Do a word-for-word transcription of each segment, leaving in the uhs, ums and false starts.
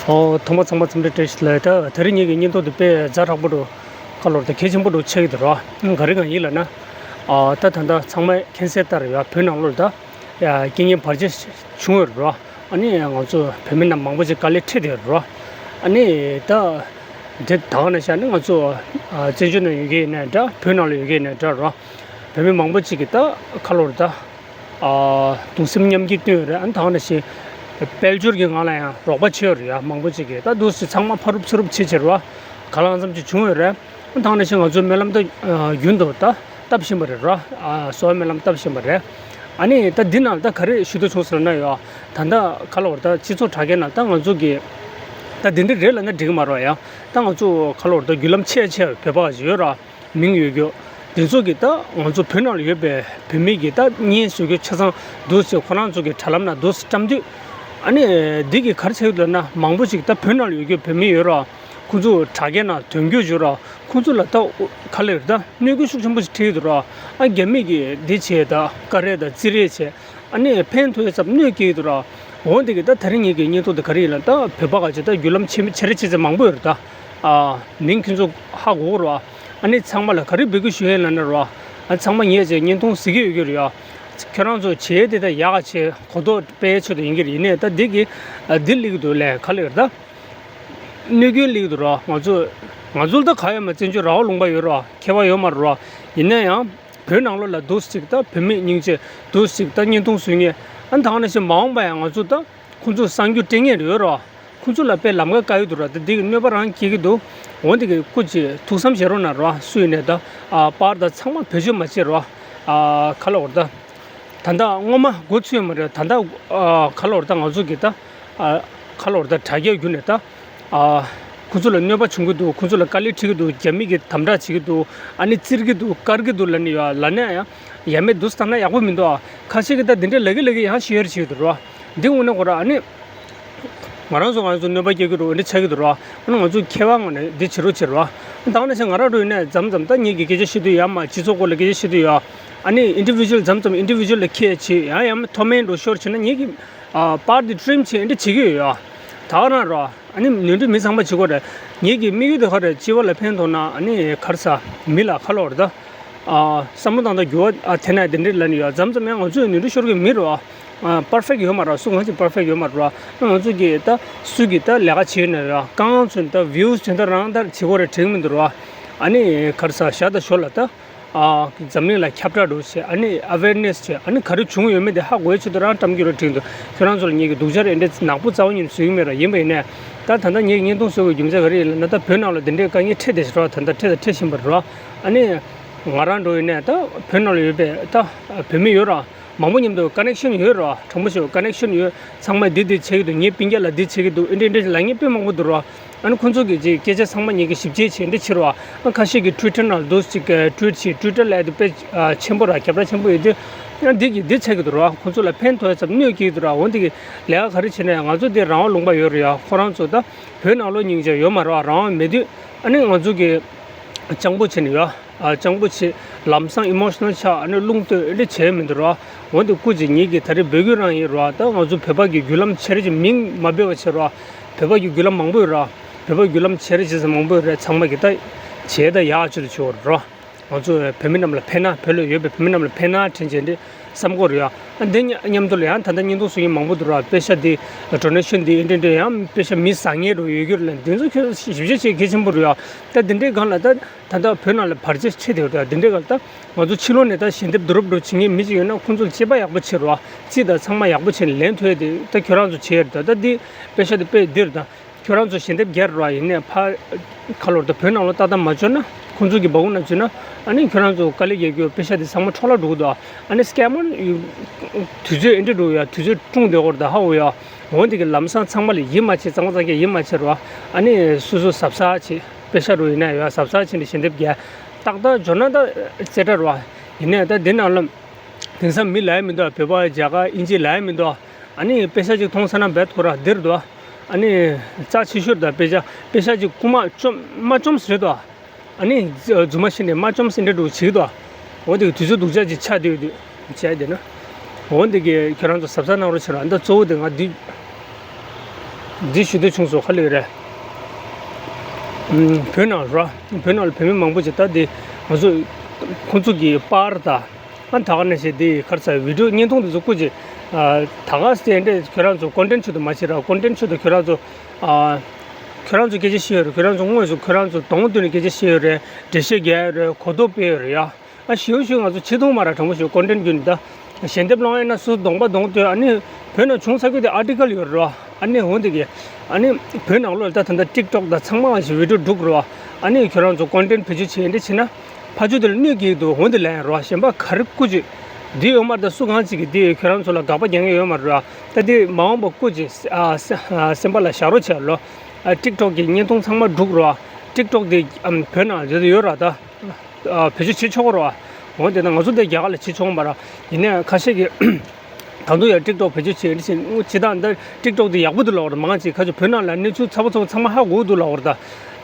ཨོ། ཐོག་མ་ཚང་མ་འཚམས་འདྲི་བཀྲ་ཤིས་བདེ་ལེགས། ད་དེ་རིང་ངེད་ཀྱི་བརྙན་ཐུང་དེ་དཔེ་ཛ་དྲག་པོ་འདུག་ཁ་ལོར་ད་གལ་ཆེན་པོ་འདུག་ཆགས་ཀྱི་འདུག་ར། ག་རེ་གང་ཡིན་ལབ་ན། ཨ། ད་ད་ལྟ་ཚང་མས་མཁྱེན་གསལ་ལྟར་ཡ་བོད་ནང་ལོགས་ད་ཡ་རྐྱེན་ངན་བར་ཆད་བྱུང་ཡོད་ར། ཨ་ནི་ང་ཚོ་བོད་མི་རྣམས་མང་པོ་ཅིག་དཀའ་ལས་འཕྲད་བསྡད་ཡོད་ར། ཨ་ནི་ད་དེ་ད་ག་ནང་བཞིན་ནི་ང་ཚོ་ཨ་བཙན་བྱོལ་ནང་ཡོད་མཁན་ཡིན་ནའི་འདྲ། བོད་ནང་ལ་ཡོད་མཁན་ཡིན་ནའི་འདྲ་ར། བོད་མི་མང་པོ་ཅིག་གིས་ད་ཁ་ལོར་ད། ཨ། གདུང་སེམས་མཉམ་སྐྱེད་བསྟོན་ཡོད་རེད། ཨ་ནི་ད་ག་ནང་བཞིན་དཔལ་འབྱོར་གྱི་ངང་ལ་ཡང་རོགས་པ་བྱས་ཡོད་རེད་ཡ། མང་པོ་ཅིག་གིས་ད་འདུག་སེ་ཚང་མ་ཕ་རུབ་ཚུར་རུབ་བྱེད་བྱེད་ར། ག་ལ་གང་འཚམ་ཅིག་བྱུང་ཡོད་རེད། ཨ་ནི་ད་ག་ནང་བཞིན་ང་ཚོའི་སྨོན་ལམ་ད་ཨ་རྒྱུན་དུ་ད་བཏབ་བཞིན་པ་རེད་ར། ཨ། གསོལ་བ་སྨོན་ལམ་བཏབ་བཞིན་པ་རེད། ཨ་ནི་ད་འདི་ནང་ད་ག་རེ་ཞུ་འདོད་བྱུང་ཟེར་ན་ཡ། ད་ལྟ་ཁ་ལོར་ད་སྤྱི་ཚོགས་དྲ་རྒྱའི་ནང་ད་ང་ཚོ་གི་ད་འདི་འདྲ་རེད་ལབ་ན་འགྲིག་གི་མ་རེད་ཡ། ད་ང་ཚོ་ཁ་ལོར་ད་བརྒྱུད་ལམ་ཆེ་ཆེ་བོད་པ་ཡོད་ར། མིང་ཡོད་རྒྱུ། དེ་ཚོ་གིས་ད་ང་ཚོ་བོད་ནང་ལ་ཡོད་པའི་བོད་མི་གི་ད་བརྙན་བཟོ་རྒྱུ་ཆ་ཚང་འདུག་སེ་ཁོ་རང་ཚོ་གི་དྲ་ལམ་ནང་འདུག་སེ་བཀྲམ་དུས། ཨ་ནི་འདི་གིས་ག་རེ་བྱེད་ཀྱི་འདུག་ན། མང་པོ་ཅིག་ད་བོད་ནང་ལ་ཡོད་རྒྱུ་བོད་མི་ཡོད་ར། ཁོ་ཚོ་དྲ་རྒྱའི་ནང་དོན་འཁྱོལ་བྱོས་ར། ཁོ་ཚོ་ལ་ད་ག་ལེར་ད་གནོད་སྐྱོན་ཤུགས་ཆེན་པོ་ཞིག་འཕྲད་ཀྱི་འདུག་ར། ཨ། རྒྱ་མི་གིས་འདི་བྱས་ད་ཀ་རེ་ད་རྩིས་རེས་བྱས། ཨ་ནི་ཕན་ཐོགས་ཙམ་གནོད་སྐྱེལ་གྱི་འདུག་ར། འོ་འདི་གིས་ད་དེ་རིང་ངེད་ཀྱི་བརྙན་ཐུང་འདི་ག་རེ་ཡིན་ལབ་ན། ད་བོད་པ་ག་ཚོད་ད་བརྒྱུད་ལམ་ཆེ་ཆེ་རེ་ཆེ་ཆེ་མང་པོ་ཡོད་རེད་ད། ཨ། མིང་ཁྱོད་ཚོ་ཧ་གོ་གི་རེད་བ། ཨ་ནི་ཚང་མ་ལ་ག་རེ་འབོད་སྐུལ་ཞུ་ཡས་ལབ་ན་ར། ཨ། ཚང་མ་ངས་ཅིག་བརྙན་ཐུང་གཟིགས་ཀྱི་ཡོད་ཀྱི་རེད་ཡ། ཁྱོད་རང་ཚོ་བྱས་དེ་ད་ཡག་ག་བྱས་གོ་རྟོགས་སྤེལ་ཆེད་དུ་ཡིན་གྱི་རེད། ཡིན་ནའི་ད་འདི་གིས་ཨ་འདི་སླེབས་ཀྱི་འདུག་ལས་ག་ལེར་ད། གནོད་སྐྱོན་སླེབས་ཀྱི་འདུག་ར། ང་ཚོ་ང་ཚོ་ལ་ད་ག་ཡོད་མ། བཙན་བྱོལ་ར་བ་ལུང་པ་ཡོད་ར། ཁྱད་པར་ཡོད་མ་རེད་ར། ཡིན་ན་ཡང་བོད་ནང་ལོགས་ལ་འདུག་སེ་ཅིག་ད་བོད་མི་སྙིང་རྗེ་འདུག་སེ་ཅིག་ད་བརྙན་ཐུང་བཟོ་མཁན། ཨ་ནི་ད་ག་ནང་བཞིན་མ་འོངས་པ་ཡང་ང་ཚོ་ད་ཁོང་ཚོ་གསར་འགྱུར་སྤྲད་མཁན་རེད་ར། ཁོང་ཚོ་ལ་དཔེ་ལམ་ཁ་དཀར་ཡོད་འདུག་ར། ད་འདི་གི་གནོད་པ་རང་སྐྱེལ་གྱི་འདུག་འོ་འདི་གི་སྐུ་མཁྱེན་ཐུགས་བསམ་བཞེས་རོགས་གནང་ར། སུ་ཡིན་ནའི་ད། ཨ། པར་ད་ཚང་མ་བེད་སྤྱོད་མ་བྱེད་ར། ཨ། ག་ལབ་དགོས་རེད་ད། ད་ལྟ་སྔོན་མ་འགོ་ཚུགས་ཡོད་མ་རེད། ད་ལྟ། ཨ། ག་ལབ་དགོས་རེད་ད། ང་ཚོ་གི་ད། ཨ། ག་ལབ་དགོས་རེད་ད། དྲ་རྒྱ་བརྒྱུད་ནས་ད། ཨ། ཁོང་ཚོ་ལ་གནོད་པ་བྱུང་གི་འདུག་ཁོང་ཚོ་ལ་དཀའ་ལས་འཕྲད་ཀྱི་འདུག་རྒྱ་མི་གིས་དམ་དྲག་བྱེད་ཀྱི་འདུག་ཨ་ནི་བཙིར་གྱི་འདུག་དཀར་གྱི་འདུག་ལབ་ནས་ཡ་ལབ་ན་ཡང་ཡ་མེད་འདུག་སེ་བཏང་ན་ཡག་པོ་མི་འདུག་ཨ། ཁ་ཤས་ཀྱིས་ད་འདི་འདྲ་ལབ་ཀྱི་ལབ་ཀྱི་ཡང་ཤེར་བྱེད་ཀྱི་འདུག་ར། འདི་དངོས་གནས་ཁོ་ར་ཨ་ནི། ང་རང་ཚོ་ང་རང་ཚོ་གནོད་པ་སྐྱེལ་གྱི་འདུག་འདི་ཆགས་ཀྱི་འདུག་ར། ཨ་ནི་ང་ཚོ་མཁས་པ་ངོས་ནས་འདི་བྱེད་རོགས་བྱེད་ར། ད་ག་ནང་བཞིན་ང་རང་འགྲོ་ཡིན་ནའི་མཚམས་མཚམས་ད་ངེད་ཀྱིས་སྐད་ཆ་བཤད་དུས་ཡ་མ། སྤྱི་ཚོགས་སྐོར་ལ་སྐད་ཆ་བཤད་དུས་ཡ། ཨ་ནི་ཨིན་ཌི་བི་ཇུ་ཨལ་མཚམས་མཚམས་ཨིན་ཌི་བི་ཇུ་ཨལ་ལ་ཁྱེད་བྱེད་ཡང་ཡང་མཐོ་དམན་འགྲོ་ཤོར་བྱེད་ན་ངེད་ཀྱིས། ཨ། པར་འདི་ཊི་རིམ་བྱེད་འདི་བྱེད་ཀྱི་ཡོད་ཡ། ད་ག་རང་ར། ཨ་ནི་ནོར་འཁྲུལ་མི་ཚང་མ་བྱེད་དགོས་རེད། ངེད་ཀྱི་དམིགས་ཡུལ་དེ་ག་རེ། སྤྱི་པ་ལ་ཕན་ཐོགས་ན། ཨ་ནི་ག་རེ་ཟ། མི་ལ་ག་ལབ་དགོས་རེད་ད། ཨ། བསམ་བློ་བཏང་སྟངས་འགྱུར་བ་ཨ་ཐེབས་ན་དེ་འདྲས་ལབ་ནས་ཡོད། མཚམས་མཚམས་ཡང་ང་ཚོས་ནོར་འཁྲུལ་ཤོར་གྱི་མི་རེད་བ། ཨ། པར་ཕེག་ཡོད་མ་རེད། སུ་གང་ཞིག་པར་ཕེག་ཡོད་མ་རེད་བ། ང་ཚོ་གིས་ད་སུ་གིས་ད་ལས་ཀ་བྱས་ན་ཡང་རྐང་ཚོད་ད་བིའུ་དོན་དག་རང་ལྟར་བྱེད་དགོས་རེད་དྲན་གྱི་མི་འདུག་ར། ཨ་ནི་ག་རེ་ཟ། བཞག་ད་ཞོར་ལ་ད། ཨ། འཛམ་གླིང་ལ་ཁྱབ་བསྒྲགས་འདྲ་བྱས། ཨ་ནི་ཨ་ཝེར་ནེ་སི་བྱས། ཨ་ནི་ག་རེ་བྱུང་ཡོད་མེད་དེ་ཧ་གོ་ཡའི་ཆེད་དུ་རང་བཀྲམ་རྒྱུ་རེད་དྲན་འདུག་ཁྱོད་རང་ཚོ་ལ་ངེད་ཀྱིས་སྡུག་ཅག་རེད་འདྲ་ནག་པོ་རྩ་བ་ཉིད་ནས་བཟོ་གི་མེད་ར། ཡིན་པ་ཡིན་ནའི་ད་ད་ལྟ་ངེད་ཀྱིས་བརྙན་ཐུང་བཟོ་དགོས་རྒྱུ་མཚན་ག་རེ་ཡིན་ལབ་ན། ད་བོད་ནང་ལ་འདི་འདྲའི་དཀའ་ངལ་འཕྲད་བསྡད་ཤག་ར། ད་ལྟ་འཕྲད་དང་འཕྲད་བཞིན་པ་རེད་ར། ཨ་ནི་ང་རང་འགྲོ་ཡིན་ནའི་ད་བོད་ནང་ལ་ཡོད་པའི་ད་བོད་མི་ཡོད་ར། མང་པོ་མཉམ་དུ་ཀ་ནེག་ཤན་ཡོད་ར། དྲང་པོ་ཞུ། ཀ་ནེག་ཤན་ཡོད། ཚང་མས་འདི་འདི་བྱེད་ཀྱི་འདུག་ངའི་སྤུན་ཀྱག་ལ་འདི་བྱེད་ཀྱི་འདུག་ཨེ་འདྲ་ཨེ་འདྲ་ལབ་མཁན་དཔེ་མང་པོ་འདུག་ར། ཨ་ནི་ཁོང་ཚོ་གིས་ཅིག་སྐད་ཆ་ཚང་མ་ངེད་ཀྱིས་ཞིབ་དཔྱད་བྱས་འདི་བྱེད་ར། ཨ། ཁ་ཤས་ཀྱིས་ཊུའི་ཊར་ནང་འདུག་ཅིག་ཊུའིཊ་བྱས། ཊུའི་ཊར་ལ་དེ་དཔེ་ཆེན་པོ་ར། ཁྱབ་བསྒྲགས་ཆེན་པོ་ཡོད་དུས། ཨ། འདི་གིས་འདི་བྱེད་ཀྱི་འདུག་ར། ཁོང་ཚོ་ལ་ཕན་ཐོགས་ཙམ་གནོད་སྐྱེལ་གྱི་འདུག་ར། འོ་འདི་གིས་ལས་ཀ་ག་རེ་བྱེད་ན་ཡང་ང་ཚོ་འདི་རང་དབང་ལུང་པ་ཡོད་རེད་ཡ། ཁོ་རང་ཚོ་ད་བོད་ནང་ལོགས་སྙིང་རྗེ་ཡོད་མ་རེད་བ། རང་དབང་མེད་དུས་ཨ་ནི་ང་ཚོ་གིས་སྤྱང་པོ་བྱས་ནས་ཡ། ཨ། སྤྱང་པོ་བྱེད། ལམ་སང་ཨི་མོ་ཤི་ནལ་ཆགས། ཨ་ནི་རླུང་ལྟོས། འདི་བྱས་མི་འདུག་ར། འོ་འདི་སྐུ་མཁྱེན་ངེད་ཀྱིས་ད་རེས་འབོད་སྐུལ་རང་ཡིན་ར། ད་ང་ཚོ་བོད་པ་གི་བརྒྱུད་ལམ་ཆེ་རེ་ཅིག་མིང་མ་འབོད་པ་བྱེད་ར། བོད་པ་གི་བརྒྱུད་ལམ་མང་པོ་ཡོད་ར། བོད་པ་བརྒྱུད་ལམ་ཆེ་རེ་ཅིག་མང་པོ་ཡོད་རེད། ཚང་མ་གིས་ད་བྱས་ད་ཡག་ཆེད་དུ་བྱེད་དགོས་ར། ང་ཚོ་བོད་མི་རྣམས་ལ་ཕན་ན། བོད་ལ་ཡོད་པའི་བོད་མི་རྣམས་ལ་ཕན་ན་དྲན་བྱས་འདི་བསམ་དགོས་རེད་ཡ། ཨ། འདི་མཉམ་དུ་ལ་ཡང་ད་ལྟ་བརྙན་ཐུང་བཟོ་མཁན་མང་པོ་འདུག་ར། པེ་ཤ་འདི་ཌོ་ནེ་ཤན་འདི་འདི་འདྲ་ཡང་པེ་ཤ་མི་ཟ་མཁན་འདྲ་ཡོད་རྒྱུ་རེད་ལ། འདི་ཚོ་ཁྱོད་ཞིབ་དཔྱད་བྱེད་གལ་ཆེན་པོ་རེད་ཡ། ད་འདི་འདྲའི་སྒང་ལ་ད་ད་ལྟ་བོད་ནང་ལ་བར་ཆད་འཕྲད་བསྡད་ཡོད་རེད། འདི་འདྲའི་སྒང་ལ་ད་ང་ཚོ་ཕྱི་ལོགས་ནས་ད་ཞལ་འདེབས་བསྡུ་རུབ་འདྲ་བྱེད་མཁན་མི་ཅིག་ཡོད་ན་ཁོང་ཚོ་ལ་དཔྱད་པ་ཡག་པོ་བྱེད་རོགས། རྩིས་དང་ཚང་མ་ཡག་པོ་བྱས་ནས་ལེན་ཐུབ་ཡ་དེ་ད་ཁྱོད་རང་ཚོ་བྱེད་ཡ་རེད། ད་ད་འདི་པེ་ཤ་དེ་དཔེ་འདིར་ད། ཁྱོད་རང་ཚོ་ཞལ་འདེབས་རྒྱག་རོགས། ཡིན་ནའི་ཕ་ཁ་ལོར་ད་བོད་ནང་ལོགས་ཏག་ཏག་མ་འབྱོར་ན། ཁོང་ཚོ་གི་སྦ་ཁུག་ནང་འཛུལ་ན། ཨ་ནི་ཁྱོད་རང་ཚོ་དཀའ་ལས་རྒྱག་རྒྱུ་པེ་ཤ་དེ་ཚང་མ་འཕྲོ་བརླག་འགྲོ་གི་འདུག་ཨ་ནི་སྐྱ་མོ་དུས་ཚོད་ཨེ་འདྲ་འགྲོ་ཡ། དུས་ཚོད་སྲུང་བསྡད་དགོས་རེད་ད། ཧ་འོ་ཡ། འོ་འདི་གི་ལམ་སང་ཚང་མ་ལ་ཡིད་མ་ཆེས། གཙང་གཙང་གི་ཡིད་མ་ཆེས་རོགས། ཨ་ནི་སོ་སོ་གཟབ་གཟབ་བྱེད། པེ་ཤ་རུ་ཡིན་ན་ཡ་གཟབ་གཟབ་བྱེད་ནས་ཞལ་འདེབས་རྒྱག་ཏག་ཏག་འབྱོར་ན་ད་རྩེ་གྲ་རོགས། ཡིན་ནའི་ད་འདི་ནང་ལ་དེང་སང་མི་ལ་ཡ་མི་འདུག་བོད་པ་རྒྱ་གར་དབྱིན་ཇི་ལ་ཡ་མི་འདུག་ཨ་ནི་པེ་ཤ་ཅིག་མཐོང་ཚར་ན་རྦད་ཁོ་ར་འདིར་འདུག་ཨ་ནི་རྩ་ཆེ་ཤོས་ད་པེ་ཤ། པེ་ཤ་ཅིག་རྐུ་མ་བཅོམ་མ་བཅོམ་ཟེར་དོ། ཨ་ནི་རྫུན་མ་བཤད་ནས་མ་བཅོམ་ཟེར་འདྲ་འདྲ་བྱེད་དོ། འོ་དེ་གི་དུས་ཚོད་སྡུག་ཅག་ཅིག་ཆགས་བསྡད་ཡོད་དུས་བྱས་བསྡད་ན། འོ་དེ་གི་ཁྱོད་རང་ཚོ་གཟབ་གཟབ་གནང་རོགས་བྱེད་རོགས། ཨ་ནི་ད་གཙོ་བོ་དེ་ང་འདི་ འདི་ཞུ་འདོད་བྱུང་སོང་། ཧ་ལས་རེད། ཨམ། བོད་ནང་ར། བོད་ནང་ལ་བོད་མི་མང་པོ་ཅིག་ད་འདི་ང་ཚོ་ཁོང་ཚོ་གི་པར་ད། ཨ་ད་ག་ནང་བཞིན་འདི་ག་རེ་ཟེར། བི་ཌིའོ་བརྙན་ཐུང་འདི་ཚོ་བསྐུར་ཅིག་ཨ། ད་ག་ཟེར་འདྲ་ཁྱོད་རང་ཚོ་ཀོན་ཊེན་ཊི་ཆེད་དུ་མ་བྱེད་ར། ཀོན་ཊེན་ཊི་ཆེད་དུ་ཁྱོད་རང་ཚོ། ཨ། ཁྱོད་རང་ཚོ་སྐད་ཆ་བཤད་ཡོད་རེད། ཁྱོད་རང་ཚོ་དངོས་སུ་ཁྱོད་རང་ཚོ་གདོང་བསྟན་ནས་སྐད་ཆ་བཤད་ཡོད་རེད། འགྲེལ་བཤད་རྒྱག་ཡོད་རེད། གོ་རྟོགས་སྤེལ་ཡོད་རེད་ཡ། ཨ་ཞེ་པོ་ཞེ་པོ་ང་ཚོ་བྱེད་ཐུབ་མ་རེད། དྲང་པོ་ཞུ། ཀོན་ཊེན་ཊི་བརྒྱུད་ནས་ད་ཞལ་འདེབས་སློང་ཡས་ན་སུ་གདོང་པ་གདོང་སྟོན། ཨ་ནི་བོད་ནང་བྱུང་ཚར་རྒྱུ་དེ་ཨར་ཊི་ཀལ་ཡོད་རེད་བ། ཨ་ནི་འོ་འདི་གི། ཨ་ནི་བོད་ནང་ལོགས་ལ་ད་ད་ལྟ་ཊིག་ཊོག་དང་ཚང་མ་ཞིག་བི་ཌིའོ་སྒྲུག་རེད་བ། ཨ་ནི་ཁྱོད་རང་ཚོ་ཀོན་ཊེན་ཊི་བེད་སྤྱོད་བྱེད་འདི་བྱེད་ན་ཕར་ཕྱོགས་དེ་ལ་གནོད་སྐྱེལ་གྱི་འདུག་འོ་འདི་ལན་རེད་བ། གཞན་པ་ག་རེ་བསྐུར་ཅིག་འདི་ཡོད་མ་རེད། ད་སུ་གང་ཅིག་གིས་འདི་ཁྱོད་རང་ཚོ་ལ་དགག་པ་རྒྱག་མཁན་ཡོད་མ་རེད་བ། ད་འདི་མ་འོངས་པ་བསྐུར་ཅིག་ཨ། སེམས་པ་ལ་བཞག་རོགས་བྱས་ལོ། ཨ། ཊིག་ཊོག་གི་བརྙན་ཐུང་ཚང་མ་སྒྲུག་རེད་བ། ཊིག་ཊོག་དེ་ཨམ། བོད་ནང་ཡོད་ཡོད་ར་ད། ཨ། བེད་སྤྱོད་བྱེད་ཆོག་གི་རེད་བ། འོ་དེ་ན་ང་ཚོ་འདི་རྒྱ་གར་ལ་བྱེད་ཆོག་གི་མ་རེད། ཡིན་ནའི་ཁ་ཤས་ཀྱིས་ད་དུང་ཡང་ཊིག་ཊོག་བེད་སྤྱོད་བྱེད་འདི་བྱེད། སྤྱིར་བཏང་འདི་ཊིག་ཊོག་འདི་ཡག་པོ་འདུག་ལབ་པ་རེད། མང་ཆེ་ཁ་ཤས་བོད་ནང་ལ་གནས་ཚུལ་ཚ་པོ་ཚ་པོ་ཚང་མ་ཧ་གོ་འདུག་ལབ་པ་རེད་ད།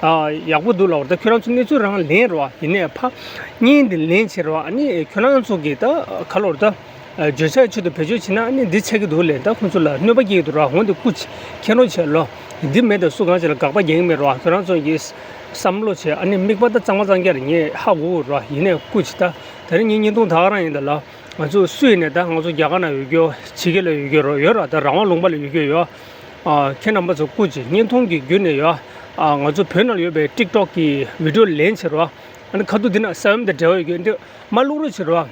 ཨ། ཡག་པོ་འདུག་ལབ་པ་རེད་ད། ཁྱོད་རང་ཚོ་གནས་ཚུལ་རང་ལེན་རེད་བ། ཡིན་ནའི་ཕ་བརྙན་འདི་ལེན་བྱེད་རེད་བ། ཨ་ནི་ཁྱོད་རང་ཚོ་གིས་ད་ག་ལབ་དགོས་རེད་ད། བརྗོད་བྱ་ཆེད་དུ་བེད་སྤྱོད་བྱེད་ན་ཨ་ནི་འདི་ཆགས་ཀྱི་འདུག་ལབ། ད་ཁོང་ཚོ་ལ་གནོད་པ་སྐྱེལ་གྱི་འདུག་ར། འོ་འདི་སྐུ་མཁྱེན་རོགས་བྱས་ལོ། འདི་མེད་དང་སུ་གང་ཞིག་ལ་དགག་པ་རྒྱག་གི་མེད་ར། ཁྱོད་རང་ཚོ་གིས་བསམ་བློ་བྱས། ཨ་ནི་དམིགས་པ་ད་གཙང་མ་གཙང་རྐྱང་རེད། ངས་ཧ་གོ་གི་ར། ཡིན་ནའི་སྐུ་མཁྱེན། ད་དེ་རིང་ངའི་བརྙན་ཐུང་ད་ག་རང་ཡིན་ད་ལ། ང་ཚོ་སུ་ཡིན་ནའི་ད་ང་ཚོ་རྒྱ་གར་ནང་ཡོད་རྒྱུ། ཕྱི་རྒྱལ་ལ་ཡོད་རྒྱུ་རོ་ཡོད་ར། ད་རང་དབང་ལུང་པ་ལ་ཡོད་རྒྱུ་ཡོད། ཨ། ཁྱེད་རྣམ་པ་ཚོ་སྐུ་མཁྱེན། བརྙན་ཐུང་གི་བརྒྱུད་ནས་ཡོད། ཨ། ང་ཚོ་བོད་ནང་ལ་ཡོད་པའི་ཊིག་ཊོག་གི་བི་ཌིའོ་ལེན་བྱེད་རོ། ཨ་ནི་ཁ་ཐུག་འདི་ན་ས་ཡོམ་དང་འབྲེལ་བ་ཡོད་རྒྱུ་འདི་མ་བླུག་རོགས་བྱེད་རོ།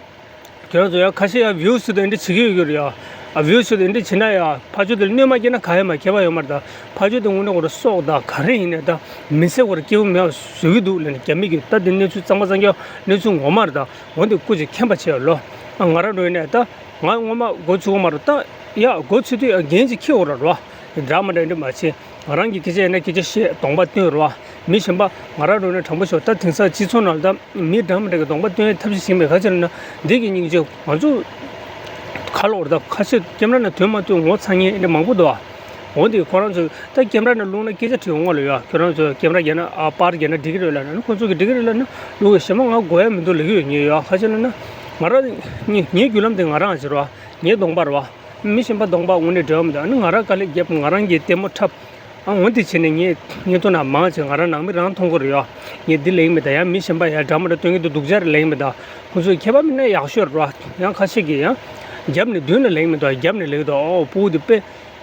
ཁྱོད་རང་ཚོ་ཡང་ཁ་ཤས་ཡང་བིའུ་སུ་དང་འདི་འདྲ་བྱེད་ཀྱི་ཡོད་ཀྱི་རེད་ཡ། ཨ། བིའུ་སུ་དང་འདི་འདྲ་བྱེད་ན་ཡ་ཕར་ཕྱོགས་དེ་ལ་གནོད་མ་སྐྱེལ་ན་ག་ཡོད་མ་ཁྱད་པར་ཡོད་མ་རེད་ད། ཕར་ཕྱོགས་དེ་དངོས་གནས་ཁོ་རང་སྲོག་དང་ག་རེ་ཡིན་ནའི་ད་མི་ཚེ་ཁོ་རང་སྐྱིད་པོ་མེད་པ་བཟོ་གི་འདུག་ལབ་ནས། རྒྱ་མི་གིས་ད་འདི་གནས་ཚུལ་གཙང་མ་གཙང་རྐྱང་གནས་ཚུལ་ངོ་མ་རེད་ད། འོ་འདི་སྐུ་མཁྱེན་མཁྱེན་པ་བྱས་ལོ། ཨ། ང་རང་འགྲོ་ཡིན་ནའི་ད་ང་ངོ་མ་མགོ་ཚོས་ཀྱི་མ་རེད་ད། ཡ་མགོ་ཚོས་དུས་ཡ་འགན་ཅིག་འཁྱེར་དགོས་རེད་རོ། འདྲ་མི་འདྲ་འདི་མ་བྱེད། ང་རང་གི་སྐད་ཆ་ཡིན་ན་སྐད་ཆ་བཤད། གདོང་པ་སྟོན་རོ། མི་གཞན་པ་ང་རང་འགྲོ་ན་དྲང་པོ་ཤོད། ད་དེང་སང་སྤྱི་ཚོགས་ནང་ལ་ད་མི་འདྲ་མི་འདྲ་གི་གདོང་པ་སྟོན་ཐབས་ཤེས་བྱེད་མེད། ག་ཅི་ལབ་ན་འདི་གི་སྙིང་རྗེ། ང་ཚོ་ག་ལབ་དགོས་རེད་ད། ཁ་ཤས་ཀེམ་ར་ནང་ཐོན་མ་ཐོན་ངོ་ཚ་མཁན་འདི་མང་པོ་འདུག་ཨ། འོ་འདི་ཁོ་རང་ཚོ་ད་ཀེམ་ར་ནང་བླུགས་ན་སྐད་ཆ་དྲི་འོང་བ་ལ་ཡ། ཁྱོད་རང་ཚོ་ཀེམ་ར་རྒྱག་ན། ཨ། པར་རྒྱག་ན་འགྲིག་གི་རེད་ལབ་ན། ཁོ་ཚོ་གིས་འགྲིག་གི་རེད་ལབ་ན་བླུགས། གཞན་པ་ང་དགོས་ཡ་མི་འདུག་ལབ་ཀྱི་ཡོད། ངས་ཡ་ག་ཅི་ལབ་ན་ང་རང་ངའི་ངའི་བརྒྱུད་ལམ་དེ་ང་རང་ཟེར་བ། ངའི་གདོང་པ་རེད་བ། མི་གཞན་པ་གདོང་པ་དངོས་གནས་འབྲེལ་བ་མི་འདུག་ཨ་ནི་ང་རང་དཀའ་ལས་བརྒྱབ། ང་རང་གིས་ལྟད་མོ་འཁྲབ། ཨ། འོ་འདི་བྱས་ནས་ངས་བརྙན་ཐུང་ནང་མང་ཆེ་ང་རང་ནང་མི་རང་མཐོང་གི་རེད་ཡ། ངས་འདི་ལབ་ཀྱི་མེད་ད། ཡང་མི་གཞན་པ་ཡ་འདྲ་མི་འདྲ་སྟོན་གྱི་འདུག་སྡུག་ཅག་རེད་ལབ་ཀྱི་མེད་ད། ཁོང་ཚོས་མཁས་པ་མིན་ན་ཡག་ཤོས་རེད་བ། ཡང་ཁ་ཤས་ཀྱིས་ཡང་རྒྱབ་ནས་མདུན་ལ་ལབ་ཀྱི་མེད་ད། རྒྱབ་ནས་ལབ་ཀྱི་འདུག་ཨོ་སྤུ་གུ་འདི་དཔེ་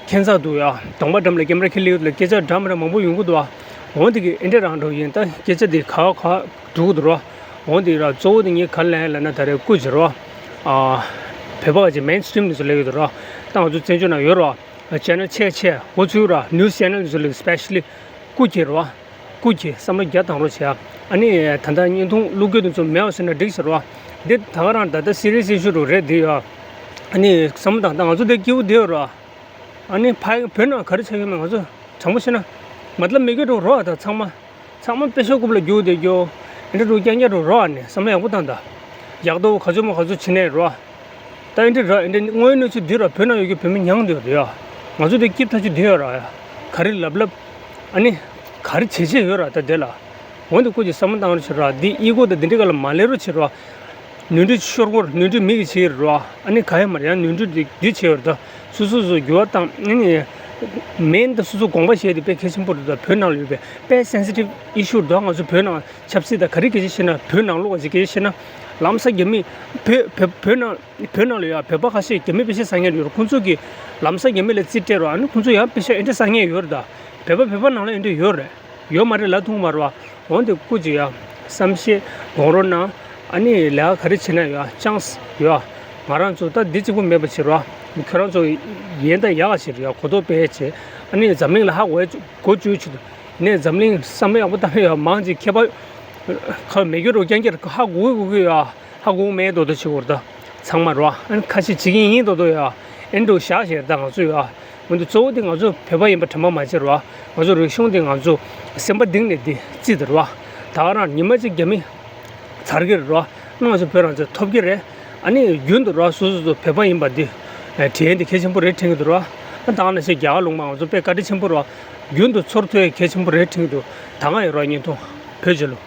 ཁྱད་མཚར་འདུག་ཡ། གདོང་པ་འགྲམ་ལ་ཀེམ་ར་འཁྱེར་སླེབས་ཡོད་ལ་སྐད་ཆ་འདྲ་མི་འདྲ་མང་པོ་ཡོང་གི་འདུག་ཨ། འོ་འདི་གི་ཨེ་འདྲ་རང་འགྲོ་ཡིན། ད་སྐད་ཆ་འདི་ག་ག་འགྲོ་གི་འདུག་ར། འོ་འདི་ར་གཙོ་བོ་འདི་ངས་ག་ལབ་ཡིན་ལབ་ན་ད་རེས་སྐུ་མཁྱེན་ར། ཨ། བོད་པ་ག་ཅིག་མེན་སི་ཊི་རིམ་ནས་སུ་ལབ་ཡོད་དུ་ར། ད་ང་ཚོ་བཙན་བྱོལ་ནང་ཡོད་ར། ཅེ་ནལ་ཆེ་ཆེ་འགོ་ཚུགས་ར། ནིའུ་སི་ཆེ་ནལ་ཚོ་ལ་སི་པེ་ཤ་ལི་སྐུ་མཁྱེན་ར། སྐུ་མཁྱེན་བསམ་བློ་རྒྱག་བཏང་རོགས་བྱས་ཨ། ཨ་ནི་ད་ལྟ་བརྙན་ཐུང་བླུག་རྒྱུ་དེ་ཚོ་མེད་པ་བཟོས་ན་འགྲིག་ཟེར་ར། འདི་ད་ག་རང་ད་ལྟ་སི་རི་ཡས་ཨི་ཤུ་རུ་རེད་འདི་ཡ། ཨ་ནི་བསམ་བློ་བཏང་། ད་ང་ཚོ་འདི་སྐྱིད་པོ་བསྡད་ཡོད་ར། ཨ་ནི་ཕ་བོད་ནང་ག་རེ་ཆགས་ཡོད་མེད་ང་ཚོ་དྲང་པོ་བཤད་ན་མ་ལབ་མི་དགོས་འགྲོ་རོགས་ཨ། ད་ཚང་མ། ཚང་མ་པེ་ཤ་རྐུབ་ལ་རྒྱུག་བསྡད་རྒྱུ། ཨེ་འདྲ་འགྲོ་རྐྱང་རྐྱང་འགྲོ་རོགས་ཨ་ནི་བསམ་བློ་ཡག་པོ་བཏང་ད། ཡག་ཏོ་ག་ཚོད་མོ་ག་ཚོད་བྱེད་ནས་རོ། ད་ཨེ་འདྲ་ར་ཨེ་འདྲ་དངོས་ཡོད་གནས་ཚུལ་འདི་ར་བོད་ནང་ཡོད་རྒྱུ་བོད་མི་མྱངས་འདོད་རེད་ཡ། ང་ཚོ་འདི་སྐྱིད་ཐག་ཆོད་འདི་ཡོད་ར་ཡ། ག་རེ་ལབ་ལབ། ཨ་ནི། ག་རེ་བྱེད་བྱེད་ཡོད་ར་ད་དེ་ལ། འོན་ཏེ་ཁོ་ཅིག་བསམ་བློ་བཏང་རོགས་བྱེད་ར། འདི་ཨི་གོ་ད་འདི་འདྲ་ག་ལ་མ་ལས་རོགས་བྱེད་ར། ནོར་འཁྲུལ་ཤོར་སྐོར་ནོར་འཁྲུལ་མི་གིས་བྱེད་རོ། ཨ་ནི་ག་ཡ་མ་རེད་ཡ། ནོར་འཁྲུལ་འདི་འདི་བྱེད་ཡོད་རེད་ད། སོ་སོ་སོ་འགྱུར་བ་བཏང་ཨ་ནི། མེན་ད་སོ་སོ་དགོངས་པ་བཞེས་དེ་དཔེ་གལ་ཆེན་པོ་རེད་ད། བོད་ནང་ལ་ཡོད་པའི་དཔེ་སེན་སི་ཊིབ་ཨི་ཤུ་རེད་ད། ང་ཚོ་བོད་ནང་ཆབ་སྲིད་དང་ག་རེ་སྐད་ཆ་བཤད་ན་བོད་ནང་ལོགས་ཀྱི་སྐད་ཆ་བཤད་ན་ལམ་སང་རྒྱ་མི་བོད་བོད་བོད་ནང་བོད་ནང་ལ་ཡ་བོད་པ་ཁ་ཤས་རྒྱ་མི་པེ་ཤ་ཟ་མཁན་ཡོད་རེད། ཁོང་ཚོ་གིས་ལམ་སང་རྒྱ་མི་ལ་རྩིས་སྤྲད་རོགས། ཨ་ནི་ཁོང་ཚོ་ཡང་པེ་ཤ་ཨེ་འདྲ་ཟ་མཁན་ཡོད་རེད་ད། བོད་པ་བོད་པ་ནང་ལ་ཨེ་འདྲ་ཡོད་རེད། ཡོད་མ་རེད་ལབ་ཐུབ་མ་རེད་བ། འོན་ཏེ་སྐུ་མཁྱེན་ཡ། བསམ་ཤེས་དགོངས་རོགས་གནང་། ཨ་ནི་ལས་ཀ་ག་རེ་བྱེད་ན་ཡ་ཅང་ཡ། ང་རང་ཚོ་ད་འདི་གཅིག་པུ་མེད་པ་བྱེད་རོགས། ཁྱོད་རང་ཚོ་ཡན་ད་ཡག་བྱེད་རོགས་ཡ། གོ་རྟོགས་སྤེལ་བྱེད། ཨ་ནི་འཛམ་གླིང་ལ་ཧ་གོ་ཡ་གོ་བཅུག་ཆུ་དུ། ནས་འཛམ་གླིང་བསམ་བློ་ཡག་པོ་བཏང་ཡ། མང་ཅིག་མཁས་པ་ཁ་མེད་རྒྱུ་རོ་རྐྱང་རྐྱང་ཧ་གོ་གི་གོ་གི་ཡ། ཧ་གོ་མེད་དོ་དོ་བྱེད་དགོས་རེད་ད། ཚང་མ་རོ། ཨ་ནི་ཁ་ཤས་བྱེད་ཀྱི་ཡིན་དོ་དོ་ཡ། ཨེ་འགྲོ་བཞག་བྱས་རེད་ད་ང་ཚོ་ཡ། འོན་ཏེ་གཙོ་བོ་དེ་ང་ཚོ་བོད་པ་ཡིན་པ་དྲན་པ་མ་བརྗེད་རོ། ང་ཚོ་རིག་གཞུང་དེ་ང་ཚོ་སེམས་པ་གཏིང་ནས་དེ་བརྩི་དེ་རོ། ད་ག་རང་ཉི་མ་གཅིག་རྒྱ་མི་ཚར་གི་རེད་རོ། ང་ཚོ་བོད་རང་ཚོ་ཐོབ་ཀྱི་རེད། ཨ་ནི་རྒྱུན་དུ་རོ་སོ་སོ་སོ་བོད་པ་ཡིན་པ་འདི་དྲན་ཡས་འདི་གལ་ཆེན་པོ་རེད་དྲན་གྱི་འདུག་རོ། ད་ག་ནང་བཞིན་རྒྱ་གར་ལུང་པ་ང་ཚོ་དཔེ་བཀའ་དྲིན་ཆེན་པོ་རོ། རྒྱུན་དུ་ཚོར་ཐུབ་ཡས་གལ་ཆེན་པོ་རེད་དྲན་གྱི་འདུག་ད་ག་ཡོད་རོ་བརྙན་ཐུང་བོད་རྒྱལ་ལོ།